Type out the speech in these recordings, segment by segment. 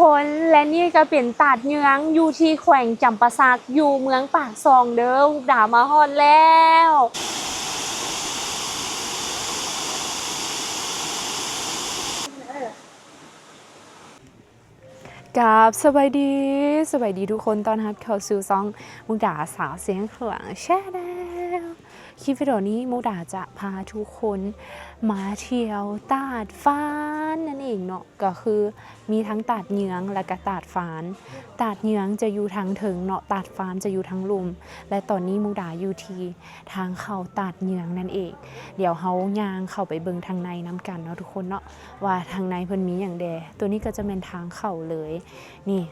ຄົນ ແລະນີ້ກໍເປັນຕາດເຍືອງ ຢູ່ທີ່ແຂວງຈຳປາສັກ ຢູ່ເມືອງປາກຊ່ອງເດີ້. ມຸກດາມາຮອດແລ້ວ. ກາບສະບາຍດີ, ສະບາຍດີທຸກຄົນ, ຕ້ອນຮັບເຂົ້າສູ່ຊ່ອງມຸກດາສາວຊຽງຂວາງ Channel. ຄລິບວິດີໂອນີ້ມຸກດາຈະພາທຸກຄົນມາທ່ຽວຕາດຟານນັ້ນເອງເນາະ, ກໍຄືມີທັງຕາດເຍືອງ ແລະກະຕາດຟານ. ຕາດເຍືອງຈະຢູ່ທາງເທິງເນາະ, ຕາດຟານຈະຢູ່ທາງລຸ່ມ ແລະຕອນນີ້ມຸກດາຢູ່ທີ່ ທາງເຂົ້າຕາດເຍືອງນັ້ນເອງ. ດຽວເຮົາຍ່າງເຂົ້າໄປເບິ່ງທາງໃນນຳກັນເນາະທຸກຄົນເນາະ ວ່າທາງໃນເພິ່ນມີຫຍັງແດ່. ໂຕນີ້ກໍຈະແມ່ນທາງເຂົ້າເລີຍ. ນີ້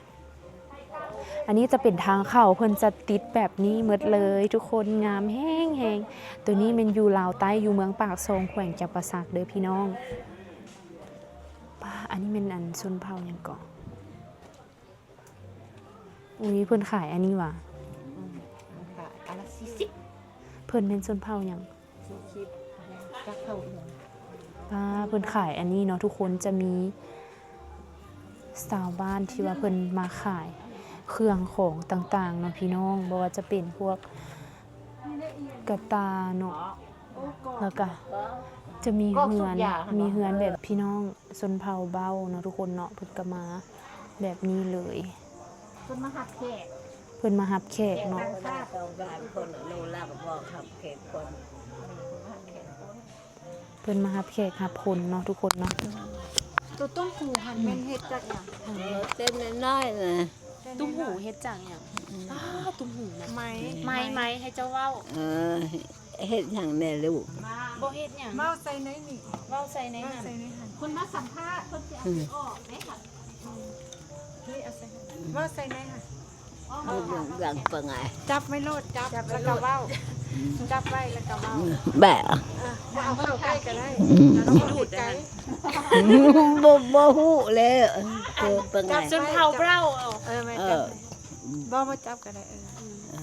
ອັນນີ້ຈະເປັນທາງເຂົ້າ, ເພິ່ນຈະຕິດແບບນີ້ໝົດເລີຍທຸກຄົນ, ງາມແຮງໆ. ໂຕນີ້ແມ່ນຢູ່ລາວໃຕ້, ຢູ່ເມືອງປາກຊ່ອງ ແຂວງຈຳປາສັກເດີ້ພີ່ນ້ອງ. ປ້າ ອັນນີ້ແມ່ນອັນຊົນເຜົ່າຫຍັງເກາະ? ອຸ້ຍ ເພິ່ນຂາຍອັນນີ້ຫວາ? ອືມ ມັນຂາຍອັນລະສີ່ສິບ. ເພິ່ນແມ່ນຊົນເຜົ່າຫຍັງ? ສີ່ສິບ ຈັກເຜົ່າອີ່ຫຍັງ? ປ້າ ເພິ່ນຂາຍອັນນີ້ເນາະທຸກຄົນ, ຈະມີຊາວບ້ານທີ່ວ່າເພິ່ນມາຂາຍເຄື່ອງຂອງຕ່າງໆເນາະພີ່ນ້ອງ, ບໍ່ວ່າຈະເປັນພວກ ກະຕ່າເນາະ, ແລ້ວກະຈະມີເຮືອນ ມີເຮືອນແບບພີ່ນ້ອງຊົນເຜົ່າເບົາເນາະທຸກຄົນເນາະ, ເພິ່ນກະມາແບບນີ້ເລີຍ. ເພິ່ນມາຮັບແຂກ ເພິ່ນມາຮັບແຂກເນາະ, ແຂກຕ່າງຊາດ ຕ້ອງການຄົນ ໂລລະກໍບອກຮັບແຂກຄົນ. ເພິ່ນມາຮັບແຂກຮັບຄົນເນາະທຸກຄົນເນາະ. ໂຕຕຸ້ມຫູຫັ້ນແມ່ນເຮັດຈາກຫຍັງ? ເອີ ເສັ້ນນ້ອຍໆນະ. ຕຸ້ມຫູເຮັດຈາກຫຍັງ? ອ້າ ຕຸ້ມຫູນະ ໄມ້ ໄມ້ ໄມ້ ໃຫ້ເຈົ້າເວົ້າ. ເອີ ເຮັດຫຍັງແດ່ລູກ? ບໍ່ເຮັດຫຍັງ. ເວົ້າໃສ່ໃນນີ້ ເວົ້າໃສ່ໃນຫັ້ນ ເວົ້າໃສ່ໃນຫັ້ນ. ເພິ່ນມາສຳພາດ ເພິ່ນຊິເອົາໄປອອກເດ້. ອືມ ເວົ້າໃສ່ໃນຫັ້ນ. ເວົ້າເລື່ອງເລື່ອງເປັນໄງ? ຈັບໄວ້ໂລດ ຈັບ ຈັບໄວ້ ແລ້ວກໍເວົ້າ. ອືມ ຈັບໄວ້ແລ້ວກໍເວົ້າ. ແບະ ເອີ ບໍ່ເອົາເຂົ້າໃກ້ກໍໄດ້. ອືມ ບໍ່ ບໍ່ຮູ້ແລ້ວ. ເອີ ເປັນໄງ? ຈັບຈົນເຜົາເບົາ. ເອີ ແມ່ນ. ເອີ ຈັບ ບໍ່ ບໍ່ຈັບກໍໄດ້. ເອີ ເອີ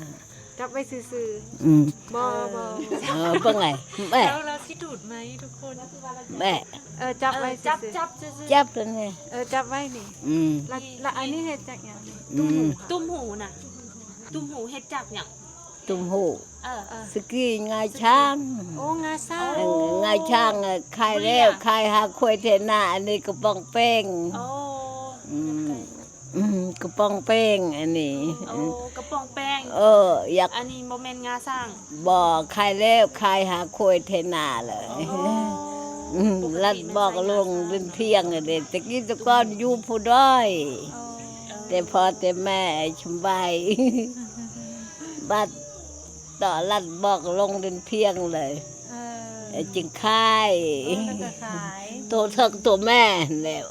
ຈັບໄວ້ຊື່ໆ. ອືມ ບໍ່ ບໍ່. ເອີ ເປັນໄງ? ແບະ ແລ້ວ ແລ້ວຊິດູດໄໝທຸກຄົນ? ແບະ ເອີ ຈັບໄວ້ຊື່ໆ. ຈັບ ຈັບຊື່ໆ. ຈັບຕົວນີ້. ເອີ ຈັບໄວ້ນີ້. ອືມ ລະ ລະອັນນີ້ເຮັດຈາກຫຍັງ? ຕຸ້ມຫູ. ຕຸ້ມຫູນະ ຕຸ້ມຫູເຮັດຈາກຫຍັງ? ຕຸ້ມຫູ. ເອີ ເອີ ສະກີງາຊ້າງ. ໂອ້ ງາຊ້າງ. ເອີ ງາຊ້າງ ຂາຍແລ້ວ ຂາຍຫາຄວຍໄຖນາ. ອັນນີ້ກະປ໋ອງແປ້ງ. ໂອ້ ອືມ ອືມ ກະປ໋ອງແປ້ງອັນນີ້. ໂອ້ ກະປ໋ອງແປ້ງ. ເອີ ຢາກ ອັນນີ້ບໍ່ແມ່ນງາຊ້າງ. ບໍ່ ຂາຍແລ້ວ ຂາຍຫາຄວາຍໄຖນາເລີຍ. ໂອ້ ອືມ ປົກກະຕິ ລັດບອກ ແມ່ນໃຊ້ງາຊ້າງ. ລົງດິນພຽງເດ້. ແຕ່ກີ້ແຕ່ກ່ອນຢູ່ພູດອຍ. ໂອ້ ແຕ່ພໍ່ແຕ່ແມ່ສຳບາຍ ບັດຕໍ່ລັດບອກ ລົງດິນພຽງເລີຍ. ເອີ ເອີ ຈຶ່ງຂາຍ. ເອີ ແລ້ວກໍຂາຍ ໂຕເຖິງໂຕແມ່ຫັ້ນແຫຼ້ວ.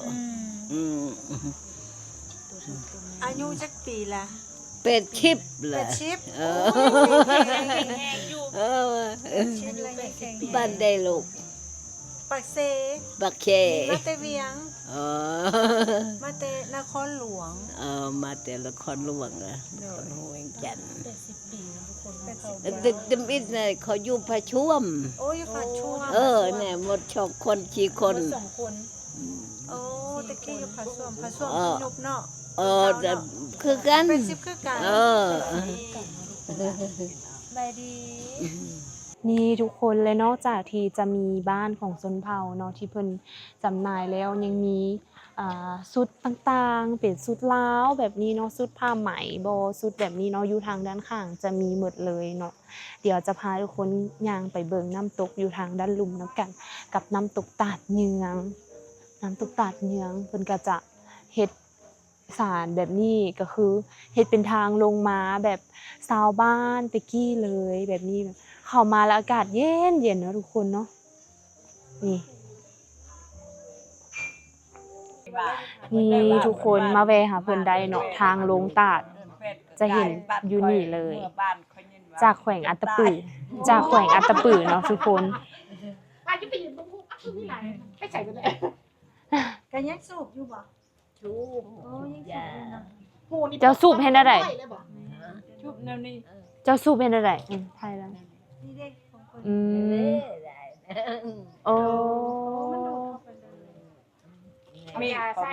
ອືມ ອືມ ອາຍຸຈັກປີລະ? ແປດສິບແລ້ວ. ແປດສິບ. ເອີ ໂອ້ຍ ແຂງແຮງຢູ່. ເອີ ແປດສິບແລ້ວຍັງແຂງແຮງ. ບ້ານໃດລູກ? ປາກເຊ. ປາກເຊ. ມາແຕ່ວຽງ. ເອີ ມາແຕ່ນະຄອນຫຼວງ. ເອີ ມາແຕ່ນະຄອນຫຼວງ. ໂດຍ ນະຄອນຫຼວງວຽງຈັນ. ແປດສິບປີນະທຸກຄົນ. ແປດສິບ. ແຕ່ ແຕ່ ແຕ່ທຳອິດນະ ເຂົາຢູ່ຜາຊວມ. ໂອ້ ຢູ່ຜາຊວມ. ເອີ ແນ່ ໝົດສອງຄົນ ສີ່ຄົນ. ໝົດສອງຄົນ. ອືມ ໂອ້ ແຕ່ກີ້ຢູ່ຜາຊວມ. ຜາຊວມ ເອີ ເພິ່ນຍຸບເນາະ. ເອີ ເຈົ້າເນາະ ຄືກັນ. ແປດສິບຄືກັນ. ເອີ ສະບາຍດີ. ນີ້ທຸກຄົນ ແລະ ນອກຈາກທີ່ຈະມີບ້ານຂອງຊົນເຜົ່າເນາະ ທີ່ເພິ່ນຈຳໜ່າຍແລ້ວ ຍັງມີ ອ່າ ຊຸດຕ່າງໆ ເປັນຊຸດລາວແບບນີ້ເນາະ, ຊຸດຜ້າໄໝບໍ ຊຸດແບບນີ້ເນາະ, ຢູ່ທາງດ້ານຂ້າງຈະມີໝົດເລີຍເນາະ. ດຽວຈະພາທຸກຄົນຍ່າງໄປເບິ່ງນ້ຳຕົກຢູ່ທາງດ້ານລຸ່ມນຳກັນ ກັບນ້ຳຕົກຕາດເຍືອງ. ນ້ຳຕົກຕາດເຍືອງ ເພິ່ນກໍຈະເຮັດ ສານແບບນີ້ ກໍຄືເຮັດເປັນທາງລົງມາແບບຊາວບ້ານແຕ່ກີ້ເລີຍແບບນີ້. ເຂົ້າມາແລ້ວອາກາດເຢັນໆເນາະທຸກຄົນເນາະ. ນີ້ ນີ້ທຸກຄົນມາແວ່ຫາເພິ່ນໄດ້ເນາະ, ທາງລົງຕາດຈະເຫັນຢູ່ນີ້ເລີຍ. ຈາກແຂວງອັດຕະປື ຈາກແຂວງອັດຕະປືເນາະທຸກຄົນ. ກໍຍັງສູບຢູ່ບໍ່? ສູບ. ໂອ້ ຍັງສູບຢູ່ເນາະ. ເຈົ້າສູບເຮັດແນວໃດ? ສູບແນວນີ້. ເຈົ້າສູບເຮັດແນວໃດ? ອືມ ຖ່າຍແລ້ວ. ນີ້ເດ້ ຂອງເພິ່ນ. ອືມ ໂອ້ ມັນດູດເຂົ້າໄປເລີຍ. ເອົາຢາໃສ່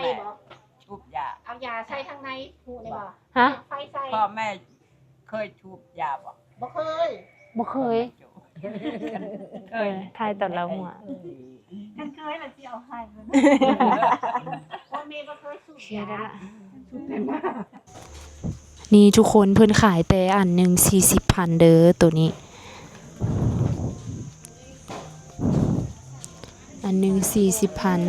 ບໍ? ທູບຢາ ເອົາຢາໃສ່ທາງໃນ ຮູ້ໄດ້ບໍ່? ຮະ? ໄຟໃສ່ ພໍ່ແມ່ເຄີຍທູບຢາບໍ່? ບໍ່ເຄີຍ ບໍ່ເຄີຍ ເຄີຍ ຖ່າຍຕອນລາວຫົວ ຄັນເຄີຍລະຊິເອົາໃຫ້ ພໍ່ແມ່ບໍ່ເຄີຍສູບຢາ ນີ້ທຸກຄົນເພິ່ນຂາຍແຕ່ອັນໜຶ່ງສີ່ສິບພັນເດີ ໂຕນີ້ ອັນໜຶ່ງສີ່ສິບພັນ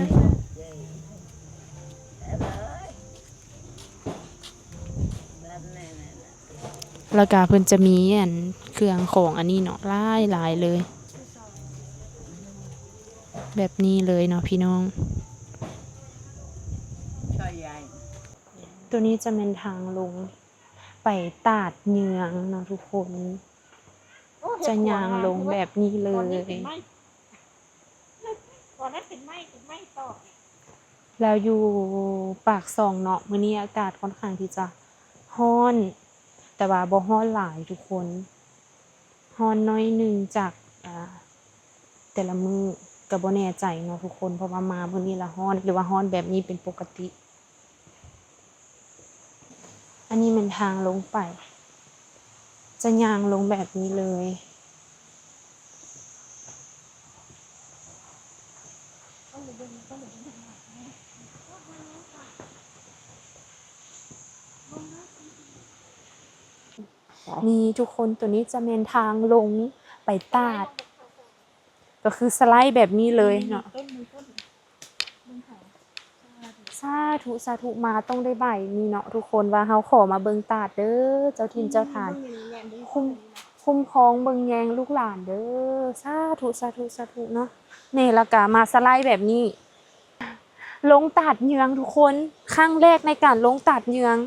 ແລ້ວກະເພິ່ນຈະມີອັນເຄື່ອງຂອງອັນນີ້ເນາະ ຫຼາຍໆເລີຍ ແບບນີ້ເລີຍເນາະພີ່ນ້ອງ ໂຕນີ້ຈະແມ່ນທາງລົງໄປຕາດເຍືອງເນາະທຸກຄົນ ຈະຍ່າງລົງແບບນີ້ເລີຍ ຕອນນັ້ນເປັນໄມ້ ເປັນໄມ້ຕອກ ແລ້ວຢູ່ປາກຊ່ອງເນາະ ມື້ນີ້ອາກາດຄ່ອນຂ້າງທີ່ຈະຮ້ອນ ແຕ່ວ່າບໍ່ຮ້ອນຫຼາຍທຸກຄົນ ຮ້ອນໜ້ອຍໜຶ່ງຈາກ ອ່າ ແຕ່ລະມື້ ກໍບໍ່ແນ່ໃຈເນາະທຸກຄົນ ເພາະວ່າມາມື້ນີ້ລະຮ້ອນ ຫຼືວ່າຮ້ອນແບບນີ້ເປັນປົກກະຕິ. ອັນນີ້ແມ່ນທາງລົງໄປ ຈະຍ່າງລົງແບບນີ້ເລີຍ ນີ້ທຸກຄົນ ໂຕນີ້ຈະແມ່ນທາງລົງໄປຕາດ ກໍຄືສະໄລແບບນີ້ເລີຍເນາະ ສາທຸ ສາທຸ ມາຕ້ອງໄດ້ໃບນີ້ເນາະທຸກຄົນ ວ່າເຮົາຂໍມາເບິ່ງຕາດເດີ ເຈົ້າຖິ່ນເຈົ້າຖານ ຄຸ້ມ ຄຸ້ມຄອງເບິ່ງແຍງລູກຫຼານເດີ ສາທຸ ສາທຸ ສາທຸເນາະ ນີ້ ແລ້ວກະມາສະໄລແບບນີ້ ລົງຕາດເຍືອງທຸກຄົນ ຄັ້ງແລກໃນການລົງຕາດເຍືອງ.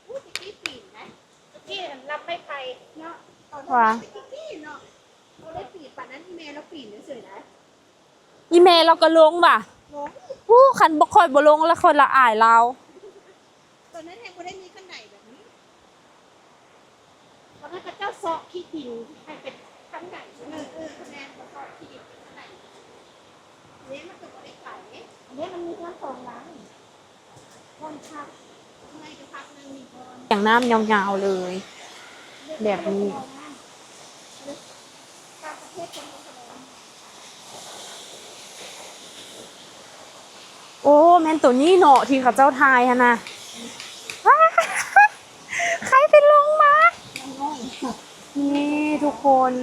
ອູ້ ຕະກີ້ປີນໄດ໋ ຕະກີ້ຫັ້ນລັບໄມ້ໄຜ່ເນາະ ຕອນນັ້ນ ວ່າ ຕະກີ້ເນາະ ບໍ່ໄດ້ປີນປານນັ້ນ ອີ່ແມ່ລາວປີນເສີຍໆໄດ໋ ອີ່ແມ່ລາວກໍລົງວ່າ ລົງ ອູ້ ຄັນບໍ່ ຂ້ອຍບໍ່ລົງລະຂ້ອຍລະອາຍລາວ ຕອນນັ້ນຍັງບໍ່ໄດ້ມີຂັ້ນໄດແບບນີ້ ຕອນນັ້ນເຂົາເຈົ້າເຊາະຂີ້ດິນໃຫ້ເປັນຂັ້ນໄດ ເອີ ເອີ ແມ່ນ ເຂົາເຊາະຂີ້ດິນເປັນຂັ້ນໄດ ເດ້ ມັນກໍບໍ່ໄດ້ໄກເດ້ ອັນນີ້ມັນມີເຮືອນສອງຫຼັງ ບ່ອນພັກ ເມື່ອຍກໍພັກ ນັ່ງນີ້ກ່ອນ ຢ່າງນ້ຳຍາວໆເລີຍ ແບບນີ້ ໂອ້ ແມ່ນໂຕນີ້ເນາະ ທີ່ເຂົາເຈົ້າຖ່າຍຫັ້ນນະ ໃຄໄປລົງມາ ນີ້ທຸກຄົນ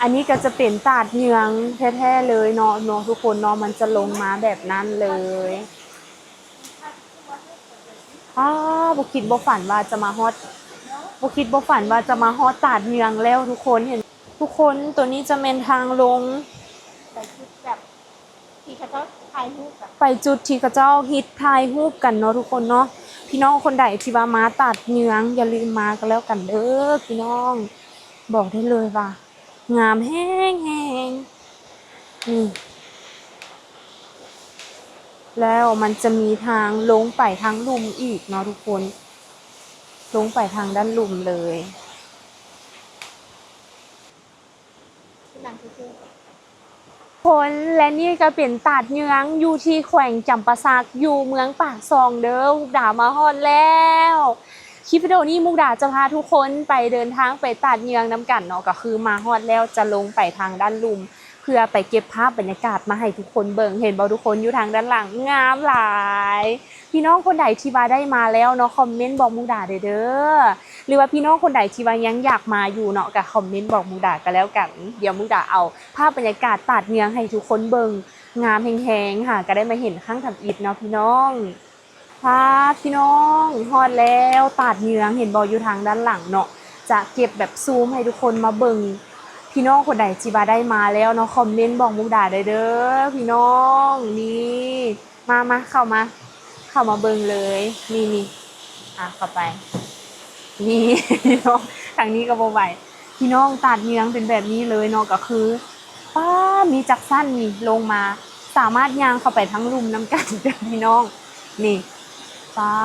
ອັນນີ້ກໍຈະເປັນຕາດເຍືອງແທ້ໆເລີຍເນາະ ເນາະທຸກຄົນເນາະ ມັນຈະລົງມາແບບນັ້ນເລີຍ. ອ້າ ບໍ່ຄິດບໍ່ຝັນວ່າຈະມາຮອດ ບໍ່ຄິດບໍ່ຝັນວ່າຈະມາຮອດຕາດເຍືອງແລ້ວທຸກຄົນ ເຫັນ ທຸກຄົນ ໂຕນີ້ຈະແມ່ນທາງລົງ ໄປຈຸດທີ່ເຂົາເຈົ້າຖ່າຍຮູບກັນ ໄປຈຸດທີ່ເຂົາເຈົ້າຮິດຖ່າຍຮູບກັນເນາະທຸກຄົນເນາະ ພີ່ນ້ອງຄົນໃດທີ່ວ່າມາຕາດເຍືອງ ຢ່າລືມມາກໍແລ້ວກັນເດີພີ່ນ້ອງ ບອກໄດ້ເລີຍວ່າ ງາມແຮງໆ ນີ້ ແລ້ວມັນຈະມີທາງລົງໄປທາງລຸ່ມອີກເນາະທຸກຄົນ ລົງໄປທາງດ້ານລຸ່ມເລີຍ ຄົນ ແລະນີ້ກໍເປັນຕາດເຍືອງຢູ່ທີ່ແຂວງຈຳປາສັກ ຢູ່ເມືອງປາກຊ່ອງເດີ ມຸກດາມາຮອດແລ້ວ. ຄລິບວິດີໂອນີ້ມຸກດາຈະພາທຸກຄົນໄປເດີນທາງໄປຕາດເຍືອງນຳກັນເນາະ ກໍຄືມາຮອດແລ້ວຈະລົງໄປທາງດ້ານລຸ່ມ ເພື່ອໄປເກັບພາບບັນຍາກາດມາໃຫ້ທຸກຄົນເບິ່ງ ເຫັນບໍ່ທຸກຄົນ ຢູ່ທາງດ້ານຫຼັງ ງາມຫຼາຍ. ພີ່ນ້ອງຄົນໃດທີ່ວ່າໄດ້ມາແລ້ວເນາະ ຄອມເມັນບອກມຸກດາໄດ້ເດີ ຫຼືວ່າພີ່ນ້ອງຄົນໃດທີ່ວ່າຍັງຢາກມາຢູ່ເນາະ ກໍຄອມເມັນບອກມຸກດາກໍແລ້ວກັນ ດຽວມຸກດາເອົາພາບບັນຍາກາດຕາດເຍືອງໃຫ້ທຸກຄົນເບິ່ງ ງາມແຮງໆ ຫາກໍໄດ້ມາເຫັນຄັ້ງທຳອິດເນາະພີ່ນ້ອງ. ພາພີ່ນ້ອງຮອດແລ້ວຕາດເຍືອງ ເຫັນບໍ່ ຢູ່ທາງດ້ານຫຼັງເນາະ ຈະເກັບແບບຊູມໃຫ້ທຸກຄົນມາເບິ່ງ ພີ່ນ້ອງຄົນໃດທີ່ວ່າໄດ້ມາແລ້ວເນາະ ຄອມເມັນບອກມຸກດາໄດ້ເດີພີ່ນ້ອງ ນີ້ ມາ ມາ ເຂົ້າມາ ເຂົ້າມາເບິ່ງເລີຍ ນີ້ ນີ້ ອ່າ ເຂົ້າໄປ ນີ້ ພີ່ນ້ອງ ທາງນີ້ກໍບໍ່ໄຫວ ພີ່ນ້ອງ ຕາດເຍືອງເປັນແບບນີ້ເລີຍເນາະ ກໍຄື ປ້າ ມີຈັກຊັ້ນນີ້ລົງມາ ສາມາດຍ່າງເຂົ້າໄປທາງລຸ່ມນຳກັນເດີພີ່ນ້ອງ ນີ້ ປ້າ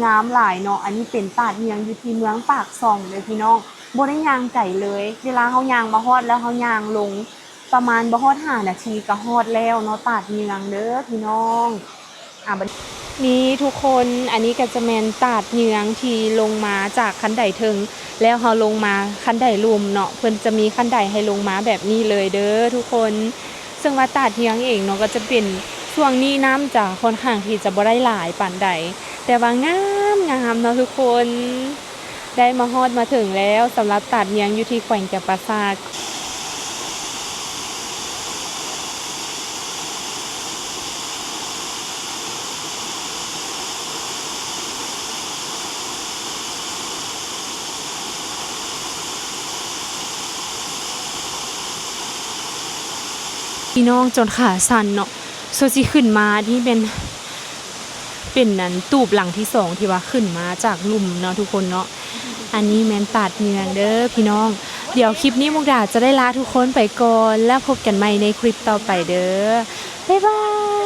ງາມຫຼາຍເນາະ ອັນນີ້ເປັນຕາດເຍືອງຢູ່ທີ່ເມືອງປາກຊ່ອງເດີພີ່ນ້ອງ ບໍ່ໄດ້ຍ່າງໄກເລີຍ ເວລາເຮົາຍ່າງມາຮອດແລ້ວເຮົາຍ່າງລົງ ປະມານບໍ່ຮອດຫ້ານາທີກໍຮອດແລ້ວເນາະ ຕາດເຍືອງເດີພີ່ນ້ອງ. ອ່າ ບັດນີ້ທຸກຄົນ ອັນນີ້ກໍຈະແມ່ນຕາດເຍືອງທີ່ລົງມາຈາກຂັ້ນໄດເທິງ ແລ້ວເຮົາລົງມາຂັ້ນໄດລຸ່ມເນາະ ເພິ່ນຈະມີຂັ້ນໄດໃຫ້ລົງມາແບບນີ້ເລີຍເດີທຸກຄົນ. ເຊິ່ງວ່າຕາດເຍືອງເອງເນາະ ກໍຈະເປັນ ຊ່ວງນີ້ນ້ຳຈະຄ່ອນຂ້າງທີ່ຈະບໍ່ໄດ້ຫຼາຍປານໃດ ແຕ່ວ່າງາມໆເນາະທຸກຄົນ. ໄດ້ມາຮອດມາເຖິງແລ້ວ ສຳລັບຕາດເຍືອງຢູ່ທີ່ແຂວງຈຳປາສັກ. ພີ່ນ້ອງ ຈົນຂາສັ່ນເນາະ ສ່ວນຊິຂຶ້ນມານີ້ແມ່ນ ເປັນອັນຕູບຫຼັງທີສອງທີ່ວ່າຂຶ້ນມາຈາກລຸ່ມເນາະທຸກຄົນເນາະ. ອັນນີ້ແມ່ນຕາດເຍືອງເດີພີ່ນ້ອງ. ດຽວຄລິບນີ້ມຸກດາຈະໄດ້ລາທຸກຄົນໄປກ່ອນ ແລ້ວພົບກັນໃໝ່ໃນຄລິບຕໍ່ໄປເດີ. ບາຍບາຍ.